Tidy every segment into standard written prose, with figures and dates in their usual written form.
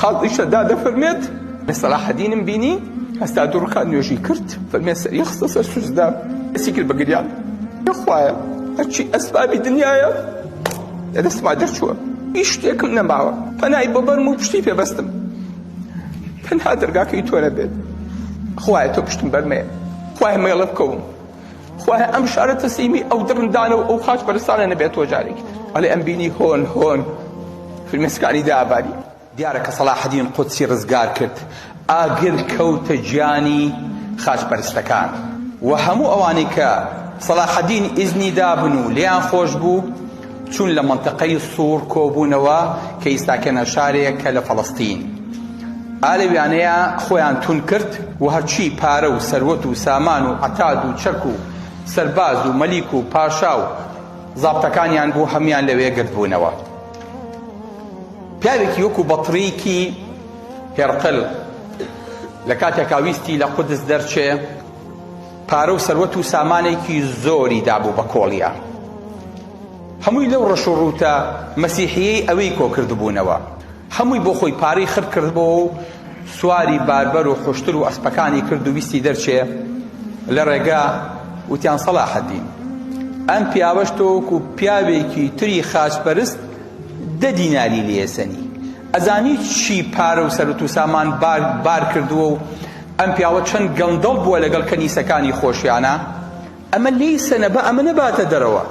قازی شەداد دەفەرمێت لە سەلاحەدینم بینی هەستا دوو ڕکات نوێژی کرد فەرمێ سەری خستە سەر سوجدە دەستی کرد بە گریان خوایە هەرچی ئەسبابی دنیایە لە دەستما دەرچووە هیچ شتێکم نەماوە پەنای بۆ بەرم و پشتی پێ بەستم تەنها دەرگاکەی تۆ نەبێت خوایە تۆ پشتم بەرمەیە خوایە مێڵە بکەوم خوایە ئەم شارە تەسلیمی ئەو دڕندانە و ئەو خاچ پەرستانە نەبێت تۆ جارێکی تر ئەڵێ ئەم بینی هۆن هۆن فرمێسکانی داباری. دیارە کە سەڵاحەدین قودسی ڕزگار کرد ئاگر کەوتە گیانی خاچپەرستەکان و هەموو ئەوانەی کە سەڵاحەدین ئیزنی دابن و لێیان خۆش بوو چوون لە مەنتەقەی سوڕ کۆبوونەوە کە ئیستاکەنە شارێکە لە فەڵەستین ئا لەویانەیە خۆیان تون کرد و هەرچی پارە و سەروەت و سامان و عەتاد و چەک و سەرباز و مەلیک و پاشا و زابتەکانیان بوو هەموویان لەوێ گردبوونەوە. پیاوێکی وەکو بەتریکی هێرقل لە کاتێکا ویستی لە قودس دەرچێ پارە و سەروەت و سامانێکی زۆری دابوو بە کۆڵیا هەمووی لەو ڕەش و ڕووتە مەسیحیەی ئەوێی کۆکردبوونەوە هەمووی بۆ خۆی پارەی خڕ کردبۆوە و سواری باربەر و حوشتر و ئەسپەکانی کرد و ویستی دەرچێ لە ڕێگا وتیان سەڵاحەدین ئەم پیاوەش تۆ وەکو پیاوێکی تری خاچپەرست دە دیناری لێسەنی ئەزانی چی پارە و سەرت و سامان بار, بار کردووە و ئەم پیاوە چەند گەندەڵ بووە لەگەڵ کەنیسەکانی خۆشیانە ئەمە لێی سەنە با ئەمە نەباتە دەرەوە.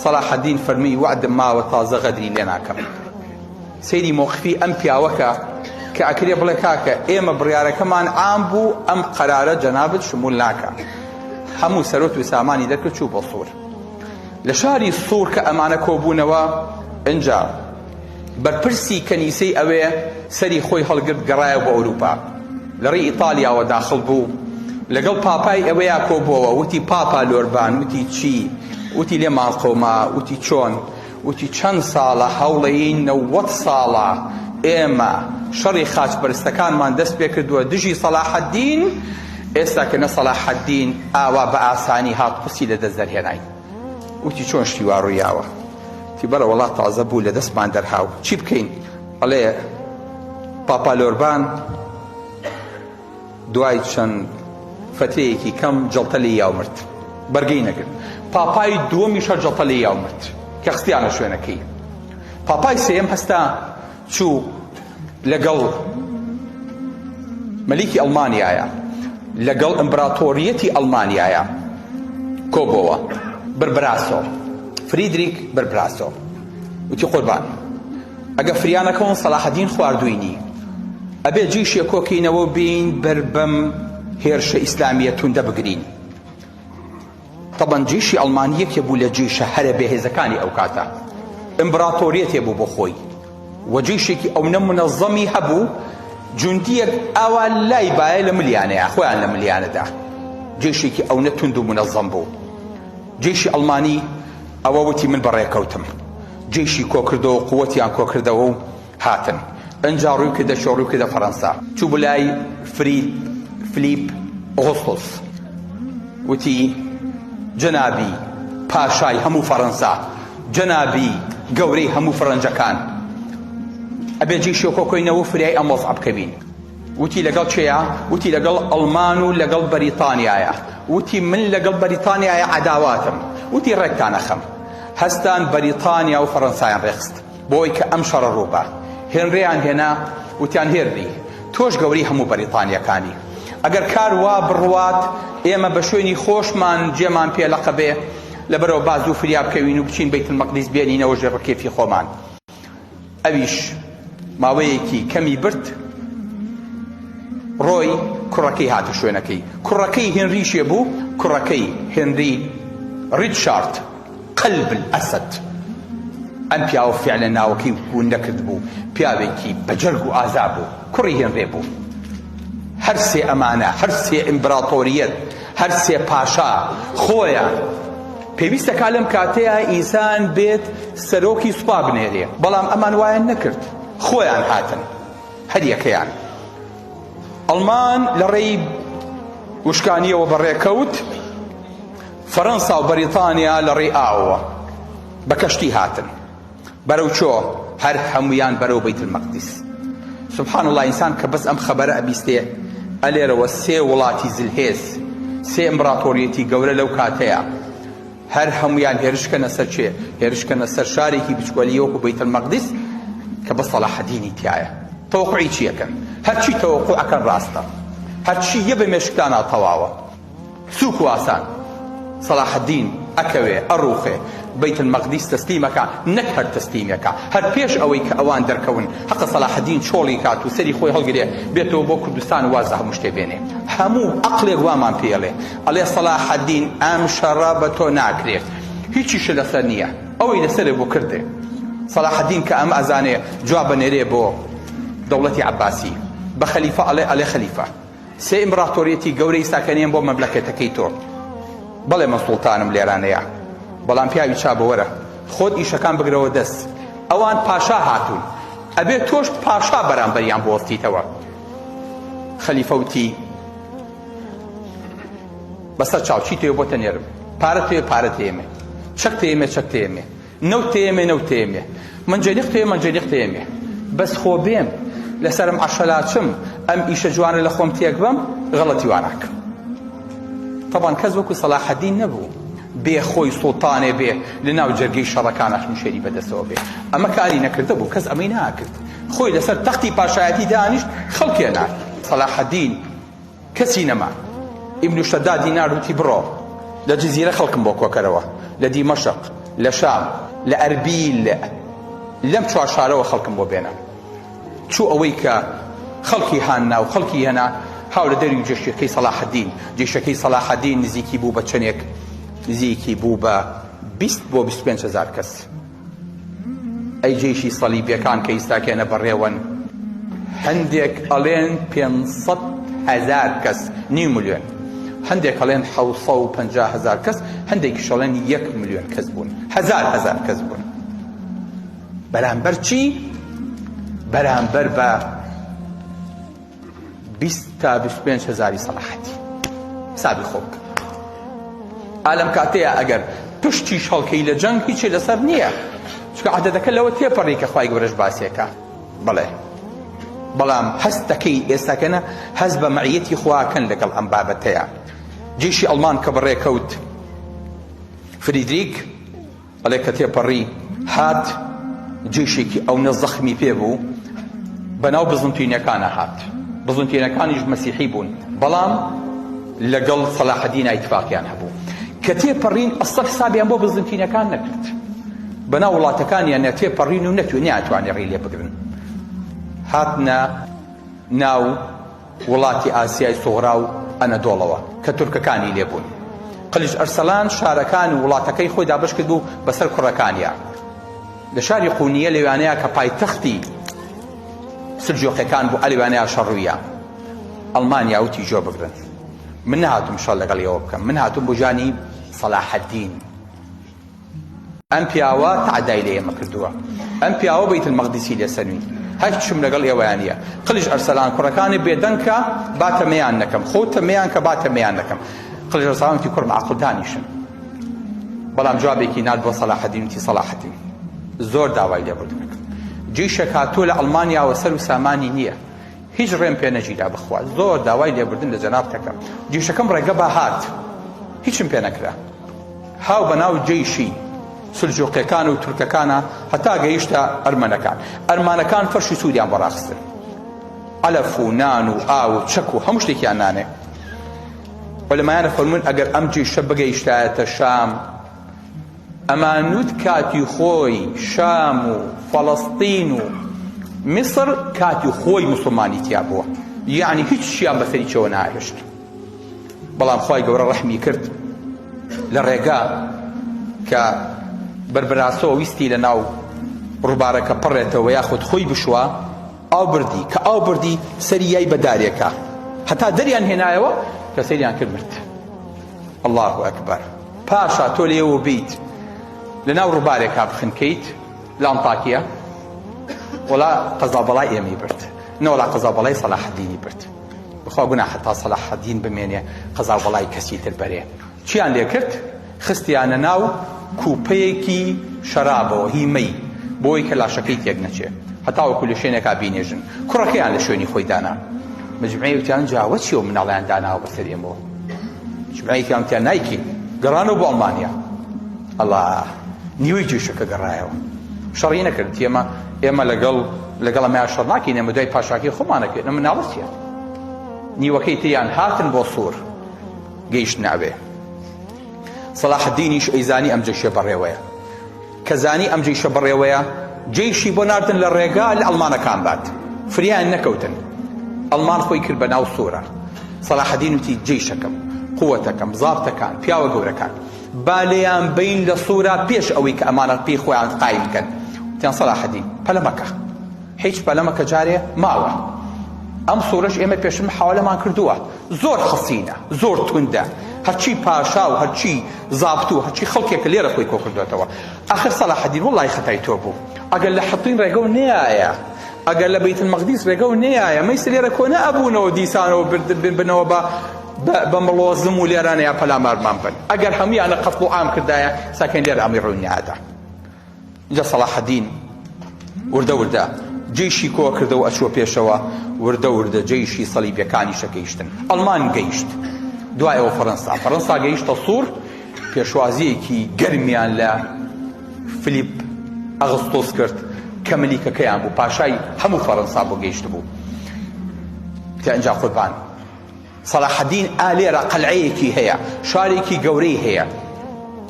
سەڵاحەدین فەرمووی وەعدم ماوە تازە غەدری لێ ناکەم. سەیری مۆقفی ئەم پیاوە کە کە ئەکرێ بڵێ کاکە ئێمە بڕیارەکەمان عام بوو ئەم قەرارە جەنابت شمول ناکا. هەموو سەرۆت و سامانی دەرکرد چوو بۆ سوور. لە شاری سوور کە ئەمانە کۆبوونەوە ئنجا بەرپرسی کەنیسەی ئەوێ سەری خۆی هەڵگرت گەڕایەوە بۆ ئەوروپا لە ڕێی ئیتالیاوە داخڵ بوو لەگەڵ پاپای ئەوەیا کۆبووەوە وتی پاپا لۆربان وتی چی وتی لێمان قەوما وتی چۆن وتی چەند ساڵە هەوڵەیین نەوەد ساڵە ئێمە شەڕی خاچپەرستەکانمان دەست پێ کردووە دژی سەلاحەدین ئێستا کە نە سەلاحەدین ئاوا بە ئاسانی هات قودسی لە دەست دەرهێناین وتی چۆن شتی وا ڕوویاوە؟ وتی بەڵێ وەڵا تازە بوو لە دەستمان دەرهاو چی بکەین؟ ئەڵێ پاپا لۆربان دوای چەند فترەیەکی کەم جەڵتە لێی یا و مرد بەرگەی نەگرت پاپای دووەمیش هەر جەڵتە لێی یا و مرد کە خستیانە شوێنەکەی پاپای سێیەم هەستا چوو لەگەڵ مەلیکی ئەڵمانیایە لەگەڵ ئیمبراتۆریەتی ئەڵمانیایە کۆبۆوە بربراسۆ فریدریک بربراسۆ وتی قوربان ئەگە فریانەکەون سەلاحەدین خواردوینی ئەبێ جیشێ کۆکینەوە بین بەر بەم هێرشە ئیسلامیە توندە بگرین تەبەن جەیشی ئەڵمانی یەکێ بوو لە جەیشە هەرە بەهێزەکانی ئەو کاتە، ئیمبراتۆریەتێ بوو بۆ خۆی و جەیشێکی ئەونە مونەزەمی هەبوو، جوندیەک ئاوا لای بایە لە ملیانەیا خۆیان لە ملیانەدا، جەیشێکی ئەونە توند و مونەزەم بوو. جەیشی ئەڵمانی ئەوە وتی من بەڕێکەوتم، جەیشی کۆکردەوە، قوەتیان کۆکردەوە و هاتن. ئنجا ڕووی کردە کوێ؟ ڕووی کردە فەرەنسا. چوو بۆ لای فریپ، فلیپ، ئۆغۆستۆس. وتی، جەنابی پاشای هەموو فەرەنسا، جەنابی گەورەی هەموو فەرەنجەکان، ئەبێ جەیشێ کۆکەینەوە و فریای ئەم وەزعە بکەوین. وتی، لەگەڵ کێیە؟ وتی، لەگەڵ ئەڵمان و لەگەڵ بەریتانیایە. وتی، من لەگەڵ بەریتانیایە عەداواتم. وتی، ڕێکتان ئەخەم. هەستان بەریتانیا و فەرەنسایان ڕێکخست. بۆی کە ئەم شەڕە ڕووبا. هێنریان هێنا، وتیان هێنری، تۆش گەورەی هەموو بەریتانییەکانی. ئەگەر کار وا بڕوات، ئێمە بە شوێنی خۆشمان جێمان پێ لەقەبێ، لەبەرئەوە با زوو فریا بکەوین و بچین بەیتولمەقدیس بێنینەوە ژێر ڕکێفی خۆمان. ئەویش ماوەیەکی کەمی برد، ڕۆی، کوڕەکەی هاتە شوێنەکەی. کوڕەکەی هێنری کێ بوو؟ کوڕەکەی هێنری ڕیتشارد. قلب الاسد ئەم پیاوە فعلەن ناوەکەی ون نەکردبوو پیاوێکی بەجەرگ و ئازا بوو کوڕی هێنرێ بوو هەر سێ ئەمانە هەر سێ ئیمبراتۆریەت هەر سێ پاشا خۆیان پێویستە کا لەم کاتەیە ئینسان بێت سەرۆکی سوپا بنێرێ بەڵام ئەمان وایان نەکرد خۆیان هاتن هەریەکەیان ئەڵمان لە ڕێی وشکانیەوە بەڕێکەوت فەرەنسا و بەریتانیا لە ڕێی ئاوەوە بە کەشتی هاتن بەرەو چۆ؟ هەر هەموویان بەرەو بەیت المەقدیس. سبحان اللە ئینسان کە بەس ئەم خەبەرە ئەبیستێ ئەلێرەوە سێ وڵاتی زلهێز سێ ئیمبراتۆریەتی گەورە لەو کاتەیە هەر هەمویان هێرش کەنە سەر چێ هێرش کەنە سەر شارێکی بچکۆلی وەکو بەیت المەقدس کە بە سەلاحەدینی تایە تەوەقعی چیەکەن هەرچی تەوەقع ئەکەن ڕاستە هەرچی یە بە مێشکتانا تەواوە سوک و ئاسان سەلاحەدین ئەکەوێ ئەڕوخێ بەیت المەقدیس تەسلیم ئەکا نەک هەر تەسلیمی ئەکا هەر پێش ئەوەی کە ئەوان دەرکەون هەقە سەلاحەدین چۆڵی کات و سەری خۆی هەڵگرێ بێتەوە بۆ کوردستان و واز لە هەموو شتێ بێنێ هەموو ئەقلێک وامان پێ ئەڵێ ئەڵێ سەلاحەدین ئەم شەڕە بە تۆ ناکرێ هیچیشە لەسەر نییە ئەوەی لەسەرێ بۆ کردێ سەلاحەدین کە ئەمە ئەزانێ جواب ئەنێرێ بۆ دەوڵەتی عەباسی بە خەلیفە ئەڵێ ئەڵێ خەلیفە سێ ئیمبراتۆریەتی گەورەی ساکەنیم بۆ مەملەکەتەکەی تۆ. بەڵێ من سوڵتانم لێرانەیە، بەڵام پیاوی چابە وەرە خۆت ئیشەکان بگرەوە دەست. ئەوان پاشا هاتوون، ئەبێ تۆش پاشا بەرامبەریان بوەستیتەوە. خەلیفە وتی، بەسەر چاو، چی تەوێ بۆتە نێرم، پارە تەوێ پارە تێمێ، چەک تێمێ چەک تێمێ. نەوت تێمێ نەوت تێمێ مەنجەلیق تێ مەنجەلیق تێمێ بەس خۆ بێم لەسەرم عەشەلاچم ئەم ئیشە جوانە لە خۆم تێک بەم غەڵەتی وا ناکەم تەبان کەس وەکو سەلاحەدین نەبوو بێ خۆی سوڵتانێ بێ لە ناو جەرگەی شەڕەکان شمشێری بەدەستەوە بێ ئەمە کاری نەکردە بوو کەس ئەمەی ناکرد خۆی لەسەر تەختی پاشایەتی دانیشت خەڵکێ نارد سەلاحەدین کەسی نەما. ئیبن شەدادی نارد وتی بڕۆ لە جزیرە خەڵکم بۆ کۆکەرەوە، لە دیمەشق، لە شام، لە ئەربیل، لەم چوار شارەوە خەڵکم بۆ بێنە. چوو ئەوەی کە خەڵکی هاننا و خەڵکی هێنا هاو لە دەری جێشەکەی سەلاحەدین. جێشەکەی سەلاحەدین نزیکی بوو بە چەندێک؟ نزیکی بوو بە 20 بۆ 25 هەزار کەس. ئەی جەیشی سەلیبیەکان کە ئیستاکێنە بەڕێوەن هەندێک ئەڵێن 500 هەزار کەس نیو ملیۆن هەندێک ئەڵێن 750 هەزار کەس هەندێکیش ئەڵێن یەک ملیۆن کەس بوون هەزار هەزار کەس بوون بەرامبەر چی بەرامبەر بە 20 تا 25 هەزاری سەلاحەدین حسابی خۆ بکە ئا لەم کاتەیە ئەگەر پشتیش هەڵکەی لە جەنگ هیچی لەسەر نییە چونکە عەدەدەکە لەوە تێپەڕی کە خوای گەورەش باسێکە بەڵێ بەڵام هەست دەکەی ئێستاکەنە هەست بە مەعیەتی خواکەن لەگەڵ ئەم بابەتەیە جێشی ئەڵمان کە بەڕێکەوت فریدریک ئەڵێ کە تێپەڕی هات جەیشێکی ئەونە زەخمی پێ بوو بەناو بزنتینەکانە هات بزنتینەکانیش مەسیحی بوون بەڵام لەگەڵ سەلاحەدینا ئیتفاقیان هەبوو کە تێپەڕین ئەسڵ حسابیان بۆ بزنتینەکان نەکرد بەناو وڵاتەکانیان تێپەڕین و نەتوێ نیانتوانی ڕێی لێ بگرن هاتنە ناو وڵاتی ئاسیای سوغرا و ئەنەدۆڵەوە کە تورکەکانی لێ بوون. قلیچ ئەرسەلان شارەکان و وڵاتەکەی خۆی دابەش کردبوو بەسەر کوڕەکانیا. لە شاری قونیە لەوانەیە کە پایتەختی سلجوقیەکان بوو ئەلوانەیە شەڕ ڕوویا. ئەڵمانیا وتی جۆ بگرن. من نەهاتووم شەڕ لەگەڵ ئێوە بکەم. من هاتووم بۆ ژانی سەلاحەدین. ئەم پیاوە تەعدای لە ئێمە کردووە ئەم پیاوە بەیت المەقدسی لێ سەنوین هەرچم لەگەڵ ئێوەیان نییە قلیش ئەرسەلان کوڕەکانی بێدەنگ کە با تەمەیان نەکەم خۆ تەمەیان کە با تەمەیان نەکەم قلیش ئەرسەلان وتی کوڕم عەقڵ دانیشن بەڵام جوابێکی نارد بۆ سەلاحەدین وتی سەلاحەدین زۆر داوای لێبوردن کرد جیشێک هاتووە لە ئەڵمانیاوە سەر و سامانی نییە هیچ ڕێم پێ نەگیرا بخوا زۆر داوای لێبوردن لە جەنابت دەکەم جیشەکەم ڕێگە با هات هیچم پێ نەکرا هاو بەناو جەیشی سلجوقیەکان و تورکەکانە هەتا گەیشتە ئەرمەنەکان ئەرمانەکان فەرشی سووریان بۆ ڕاخستن عەلەف و نان و ئاو و چەک و هەموو شتێکیان نانێ عولەمایانە فەرموون ئەگەر ئەم جەیشە بگەیشتایەتە شام ئەمانوت کاتی خۆی شام و فەڵەستین و میسر کاتی خۆی مسلمانی تیا بووە یعنی هیچ شیان بەسەری چەوە ناهێشت بەڵام خوای گەورە ڕەحمی کرد لە ڕێگا کە بەربراسۆ ویستی لە ناو ڕووبارەکە پەڕێتەوە یاخود خۆی بشوە ئاو بردی کە ئاو بردی سەری یای بە دارێکە هەتا دەریان هێنایەوە کە سەیریان کرد مرد الله ئەکبەر پاشا تۆ لێوە بیت لە ناو ڕووبارێکا بخنکەیت لە ئەنتاکیە وەڵا قەزا بەڵای ئێمەی برد نەوەڵا قەزا بەڵای سەلاحەدینی برد بخوا گوناحە تا سەلاحەدین بمێنێ قەزا و بەڵای کەسی تر بەرێ چیان لێ کرد خستیانە ناو کوپەیەکی شەرابەوە هی مەی بۆی کە لاشەکەی تێک نەچێ. هەتاوەکو لە شوێنێکا بینێژن. کوڕەکەیان لە شوێنی خۆی دانا. مەجموعەیەک وتیان جا وە چیە ئەو مناڵەیان داناوە بەسەر ئێمەوە؟ مەجموعەیەکیان وتیان نایکەین. گەڕانەوە بۆ ئەڵمانیا. ئەڵا نیوەی جێشەکە گەڕایەوە. شەڕی نەکرد. ئێمە ئێمە لەگەڵ لەگەڵ ئەمەیان شەڕ ناکەین، ئێمە دوای پاشاکەی خۆمانەکەین. ئەم مناڵە چیە؟ نیوەکەی تریان هاتن بۆ سوور. گەیشتنە ئەوێ. سەلاحەدینیش ئەیزانی ئەم جەیشە بەڕێوەیە. کە زانی ئەم جەیشە بەڕێوەیە، جەیشی بۆ ناردن لە ڕێگا لە ئەڵمانەکان بات. فریایان نەکەوتن. ئەڵمان خۆی کرد بە ناو سوورا. سەلاحەدین وتی جەیشەکەم، قووەتەکەم، زابتەکان، پیاوە گەورەکان، با لێیان بەین لە سوورا پێش ئەوەی کە ئەمانە پێی خۆیان قایم کەن. وتیان سەلاحەدین پەلە مەکە. هیچ پەلە مەکە جارێ ماوە. ئەم سوورەش ئێمە پێشتر محاوەلەمان کردووە. زۆر حەسینە، زۆر توندە. هەرچی پاشا و هەرچی زابت و هەرچی خەڵکێکە لێرە خۆی کۆکردۆتەوە. ئاخر سەلاحەدین وەڵڵاهی خەتای تۆ بوو. ئەگەر لە حەتین ڕێگەو نەیایە، ئەگەر لە بەیت المەقدیس ڕێگەو نەیایە، مەیس لێرە کۆ نەئەبوونەوە دیسانەوە بردبنەوە بە بە مڵۆزم و لێرانەیا پەلامارمان بن. ئەگەر هەموویانە قەتڵ و عام کردایە، ساکەین لێرە ئەمەی ڕووی نەئەدا. ئینجا سەڵاحەدین وردە وردە جەیشی کۆ کردەوە ئەچووە پێشەوە، وردە وردە جەیشی سەلیبیەکانیشە گەیشتن. ئەڵمان گەیشت، دوای ئەوە فەرەنسا. فەرەنسا گەیشتە سوور، پێشوازییەکی گەرمیان لە فلیپ ئەغستۆس کرد کە ملیکەکەیان بوو، پاشای هەموو فەرەنسا بۆ گەیشتبوو. تا ئینجا قوربان سەلاحەدین ئا لێرە قەلعەیەکی هەیە، شارێکی گەورەی هەیە،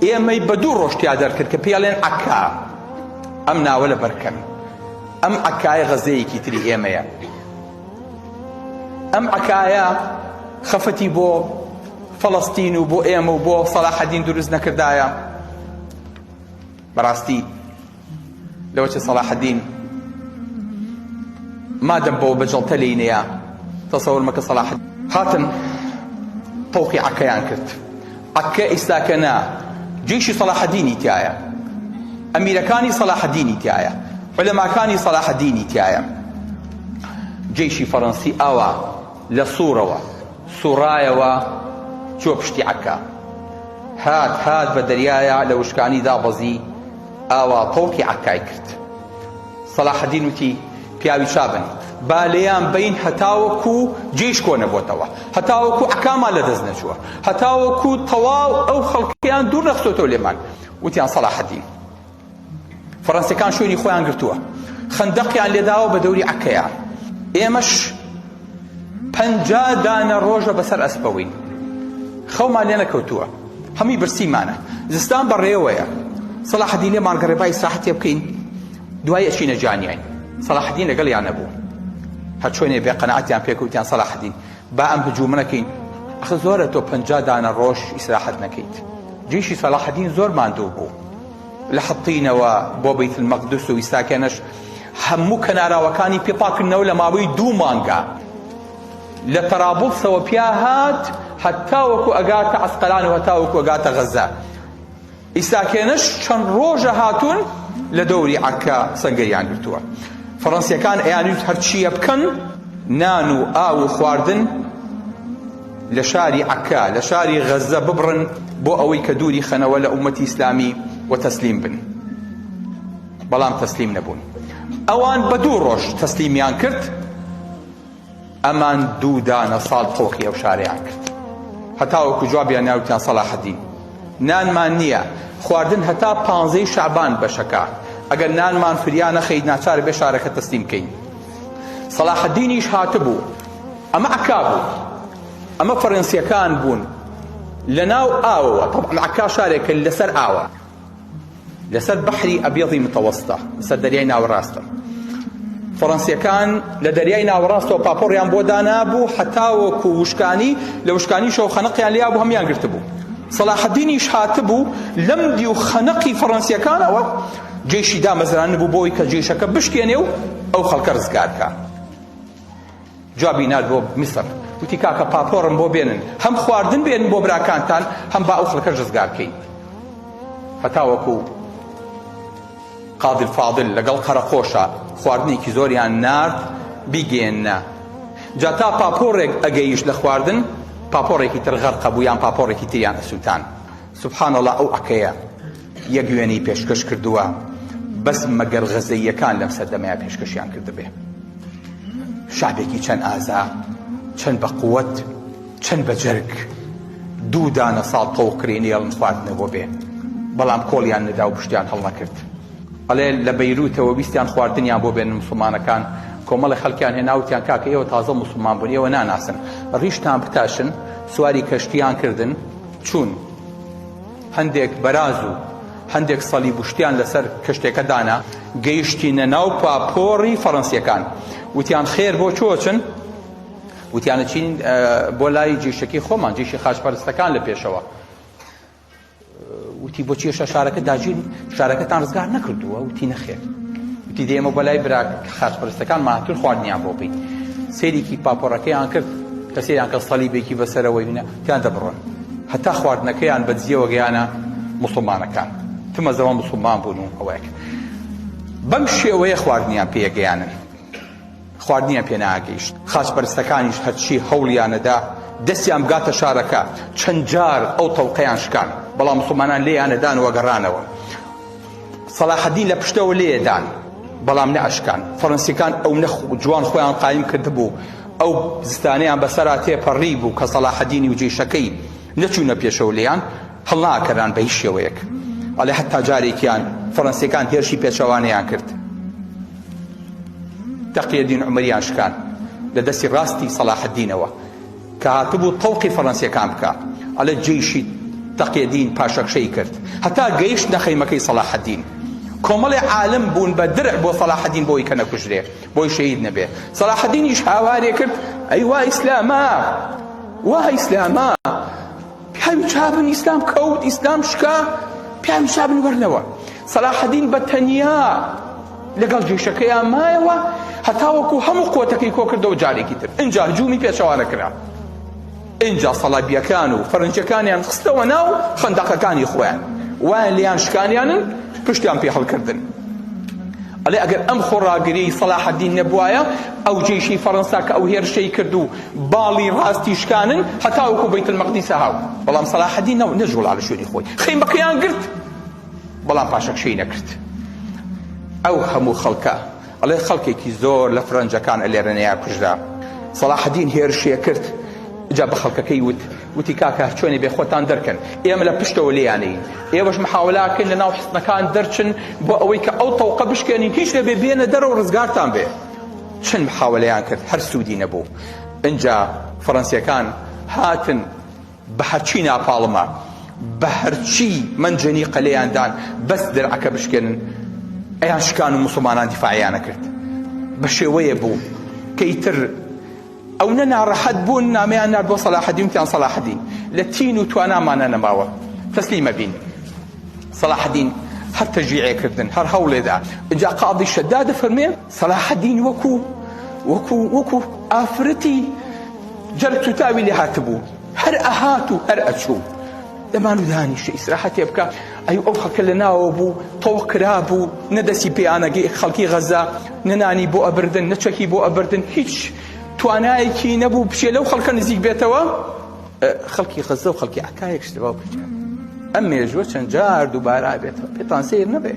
ئێمەی بە دوو ڕۆژ تیا دەرکرد کە پێی ئەڵێن عەکا. ئەم ناوە لەبەر کەن. ئەم عەکایە غەزەیەکی تری ئێمەیە. ئەم عەکایە خەفەتی بۆ فەڵەستین و بۆ ئێمە و بۆ سەلاحەدین دروست نەکردایە. بەڕاستی لەوەچە سەڵاحەدین مادەم بەوە بە جەڵتە لێی نەیا تەسەور مەکە سەڵاح هاتن تەوقی عەکەیان کرد عەکە ئیستاکە نا جیشی سەڵاحەدینی تایە ئەمیرەکانی سەڵاحەدینی تایە علەماکانی سەڵاحەدینی تایە جیشی فەڕەنسی ئاوا لە سوورەوە سوڕایەوە چووە پشتی عەکا هات هات بە دەریایە لە وشکانی دابەزی ئاوا تەوقی عەکای کرد. سەلاحەدین وتی، پیاوی چابن، با لێیان بەین هەتاوەکو جەیش کۆ نەبۆتەوە، هەتاوەکو عەکامان لەدەست نەچووە، هەتاوەکو تەواو ئەو خەڵکەیان دوور نەخستۆتەوە لێمان. وتیان سەلاحەدین، فەڕەنسیەکان شوێنی خۆیان گرتووە، خەندەقیان لێداوە بە دەوری عەکەیا، ئێمەش 50 دانە ڕۆژە بەسەر ئەسپەوەین، خەومان لێ نەکەوتووە. هەمووی برسیمانە زستان بەڕێوەیە سەڵاحەدین لێمان گەڕێ با ئیسراحەتێ بکەین دوای ئەچینە جانیاین سەڵاحەدین لەگەڵیان نەبوو هەرچۆنێ بێ قەناعەتیان پێکەوتیان سەڵاحەدین با ئەم هجوومە نەکەین ئەخ زۆرە تۆ 50 دانە ڕۆژ ئیسراحەت نەکەیت جیشی سەڵاحەدین زۆر ماندوو بوو لە حەتینەوە بۆ بەیت المەقدس و ئیستاکێنەش هەموو کەناراوەکانی پێ پاکردنەوە لە ماوەی دوو مانگا لە تەرابوڵسەوە پیا هات هەتاوەکو ئەگاتە عەسقەلان و هەتاوەکو ئەگاتە غەزە. ئیساکێنەش چەند ڕۆژە هاتوون لە دەوری عەکا سەنگەریان گرتووە. فەڕەنسیەکان ئەیانویست هەرچییە بکەن نان و ئاو و خواردن لە شاری عەکا لە شاری غەزە ببڕن بۆ ئەوەی کە دووری خەنەوە لە ئومەتی ئیسلامی و تەسلیم بن. بەڵام تەسلیم نەبوون. ئەوان بە دوو ڕۆژ تەسلیمیان کرد. ئەمان دوو دانە ساڵ تەوقی ئەو شارەیان کرد هەتاوەکو جوابیان ناوتیان سەڵاحەدین نانمان نییە خواردن هەتا پانزەی شەعبان بەشەکە ئەگەر نانمان فریا نەخەیت ناچار بێ شارەکە تەسلیم کەین سەڵاحەدینیش هاتبوو ئەمە عەکا بوو ئەمە فەرەنسیەکان بوون لە ناو ئاوەوە طبعا عەکا شارێکە لەسەر ئاوە لەسەر بەحری ئەبیەضی متەوەستە، لەسەر دەریای ناوەڕاستە. فەڕەنسیەکان لە دەریای ناوەڕاستەوە پاپۆڕیان بۆ دانابوو هەتاوەکو وشکانی، لە وشکانیشەوە خەنەقیان لێیابوو هەموویان گرتبوو. سەڵاحەدینیش هاتبوو لەم دیو خەنەقی فەڕەنسیەکانەوە جەیشی دامەزراندبوو بۆی کە جەیشەکە بشکێنێ و ئەو خەڵکە ڕزگار کا. جوابی نارد بۆ میسر وتی کاکە پاپۆڕم بۆ بێنن هەم خواردن بێنن بۆ براکانتان هەم با ئەو خەڵکەش ڕزگار بکەین هەتاوەکو قادر فاضل لەگەڵ قەرەقۆشە خواردنێکی زۆریان نارد بیگەیەننە جا تا پاپۆڕێک ئەگەیشت لە خواردن پاپۆڕێکی تر غەرقە بوو یان پاپۆڕێکی تریان ئەسووتان سبحان الله ئەو عەکەیە یەک وێنەی پێشکەش کردووە. بەس مەگەر غەزەییەکان لەم سەردەمەیا پێشکەشیان کردبێ. شەعبێکی چەند ئازا، چەند بە قوەت، چەند بە جەرگ. دوو دانە ساڵ تەوق کرێ نەیەڵن خواردنە بۆ بێ. بەڵام کۆڵیان نەدا و پشتیان هەڵنەکرد. ئەڵێ لە بەیروتەوە ویستیان خواردنیان بۆ بێنن موسڵمانەکان کۆمەڵێ خەڵکیان هێنا وتیان کاکە ئێوە تازە موسڵمان بوون ئێوە ناناسن ڕیشتان بتاشن سواری کەشتیان کردن چوون هەندێک بەراز و هەندێک سەلیب و شتیان لەسەر کەشتێکە دانا گەیشتینە ناو پاپۆڕی فەڕەنسیەکان وتیان خێر بۆ چۆچن وتیانە چین بۆ لای جیشەکەی خۆمان جیشی خاچپەرستەکان لە پێشەوە وتی بۆچی هێشتا شارەکە داگیر شارەکەتان ڕزگار نەکردووە وتی نەخێر وتی دێ ئێمە بۆ لای برا خاچپەرستەکان ماهاتوون خواردنیان بۆ بین سەیرێکی پاپۆڕەکەیان کرد کە سەیریان کە سەلیبێکی بەسەرەوەی منە تیان دەبڕن هەتا خواردنەکەیان بە دزیەوە گەیانە موسڵمانەکان تمەزەوە موسڵمان بوون و ئەوەیەک بەم شێوەیە خواردنیان پێگەیانن خواردنیان پێ ناگەیشت. خاچپەرستەکانیش هەرچی هەوڵیانەدا دەستیان بگاتە شارەکە، چەند جار ئەو تەوقەیان شکان، بەڵام موسڵمانان لێیانەدان و گەڕانەوە. سەلاحەدین لە پشتەوە لێیەدان، بەڵام نەئەشکان. فەرەنسیەکان ئەونە جوان خۆیان قایم کردبوو، ئەو زستانەیان بەسەرا تێپەڕیبوو کە سەلاحەدینی و جەیشەکەی نەچوونە پێشەوە لێیان هەڵناکەران بە هیچ شێوەیەک. ئەڵێ هەتا جارێکیان فەرەنسیەکان هێرشی پێچەوانەیان کرد. تەقیەدین عومەریان شکان لە دەستی ڕاستی سەڵاحەدینەوە کە هاتبوو تەوقی فەڕەنسیەکان بکا ئەڵێ جەیشی تەقیەدین پاشەکشەی کرد هەتا گەیشتنە خەیمەکەی سەڵاحەدین کۆمەڵێ عالم بوون بە درع بۆ سەڵاحەدین بۆی کە نەکوژرێ بۆی شەهید نەبێ سەڵاحەدینیش هاوارێ کرد ئەی وا ئیسلامە وا ئیسلامە پیاوی چابن ئیسلام کەوت ئیسلام شکا پیاوی چابن وەرنەوە سەلاحەدین بە تەنیا لەگەڵ جێشەکەیان مایەوە هەتاوەکو هەموو قوتەکەی کۆکردەوە جارێکی تر ئینجا هجومی پێچەوانە کرا ئینجا سەڵابیەکان و فەرنجەکانیان خستەوە ناو خەندەقەکانی خۆیان وایان لیان شکانیانن پشتیان پێ هەڵکردن ئەڵێ ئەگەر ئەم خۆڕاگری سەلاحەدین نەبوایە ئەو جێشی فەڕەنسا کە ئەو هێرشەی کرد و باڵی ڕاستی شکانن هەتاوەکو بەیت المەقدیسە هاو بەڵام سەلاحەدین نەجوڵا لە شوێنی خۆی خەیمەکەیان گرت بەڵام پاشەکشەی نەکرد ئەو هەموو خەڵکە ئەڵێ خەڵکێکی زۆر لە فرەنجەکان ئەلێرەنەیا کوژرا سەڵاحەدین هێرشێ کرد جا بە خەڵکەکەی وت وتی کاکە هەرچۆنێ بێ خۆتان دەرکەن ئێمە لە پشتەوە لێیانەین ئێوەش محاولاکەن لە ناو حسنەکان دەرچن بۆ ئەوەی کە ئەو تەوقە بشکێنین هیچ نەبێ بێنە دەرەوە ڕزگارتان بێ چەند محاولەیان کرد هەر سوودی نەبوو ئینجا فەڕەنسیەکان هاتن بە هەرچی ناپاڵمە بە هەرچی مەنجەنیقە لێیان دان بەس درعەکە بشکێنن ئەیان شکان و موسڵمانان دیفاعیانە کرد بە شێوەیە بوو کە ئیتر ئەو نە ناڕەحەت بوون نامەیان نارد بۆ سەلاحەدین وتیان سەلاحەدین لە تین و توانامانە نەماوە تەسلیمە بین سەلاحەدین هەر تەشجیعێ کردن هەر هەوڵێدا ئینجا قاضی شەداد دەفەرمێ سەلاحەدین وەکو وەکو وەکو ئافرەتی جەرگ سوتاوی لێ هاتبوو هەر ئەهات و هەر ئەچوو دەمان و دانیشە ئیسراحەتێ بکە ئەی ئەو خەڵکە لە ناوە بوو تەوق کرابوو نە دەستی پێیانەگەی خەڵکی غەزە نە نانی بۆ ئەبردن نە چەکی بۆ ئەبردن هیچ توانایەکی نەبوو بچێ لەو خەڵکە نزیک بێتەوە خەڵکی غەزە و خەڵکی عەکا یەک شتە باوکە گیان ئەم مێژووە چەند جار دووبارە بێتەوە پێتان سەیر نەبێ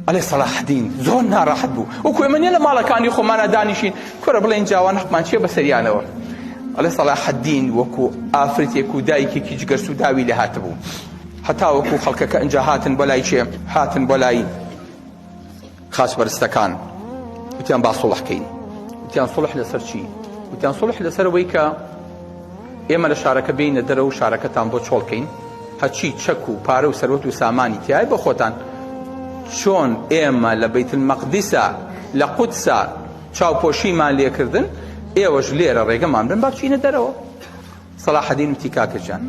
ئەڵێ سەلاحەدین زۆر ناڕەحەت بوو وەکو ئێمە نییە لە ماڵەکانی خۆمانە دانیشین کوڕە بڵێن جاوان حەقمان چییە بەسەریانەوە ئەڵێ سەلاحەدین وەکو ئافرەتێک و دایکێکی جگەرسووداوی لێ هاتبوو هەتا وەکو خەڵکەکە ئینجا هاتن بۆ لای کێ هاتن بۆ لای خاچپەرستەکان وتیان با سوڵح کەین وتیان سوڵح لەسەر چی وتیان سوڵح لەسەر ئەوەی کە ئێمە لە شارەکە بینە دەرەوە و شارەکەتان بۆ چۆڵ کەین هەرچی چەک و پارە و سەروەت و سامانی تایە بۆ خۆتان چۆن ئێمە لە بەیت المەقدسە لە قودسە چاوپۆشیمان لێکردن ئێوەش لێرە ڕێگەمان بن با بچینە دەرەوە سەڵاحەدین وتی کاکە گیان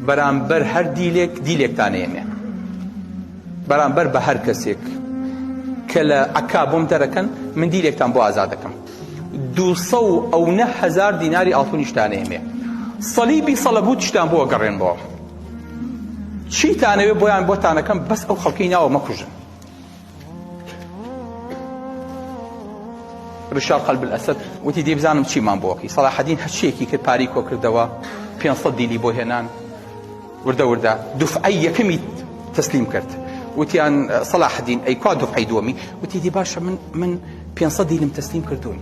بەرامبەر هەر دیلێک دیلێکتان ئێمێ بەرامبەر بە هەر کەسێک کە لە عەکا بۆم دەرەکەن من دیلێکتان بۆ ئازاد دەکەم دووسە و ئەو نە هەزار دیناری ئاڵتونیشتان ئێمێ سەلیبی سەلەبوتیشتان بۆ گەڕێنمەوە چیتانەوێ بۆیان بۆتانەکەم بەس ئەو خەڵکەی ناوە مەکوژن ڕیشار قەلب الئەسەد وتی دەی بزانم چیمان بۆ ئەکەی سەڵاحەدین هەرچیەکی کرد پارەی کۆکردەوە 500 دیلی بۆ هێنان وردە وردە دوفعەی یەکەمی تەسلیم کرد. وتیان سەلاحەدین ئەی کوا دوفعەی دووەمی؟ وتی دی باشە من من 500 دیلم تەسلیم کردوون.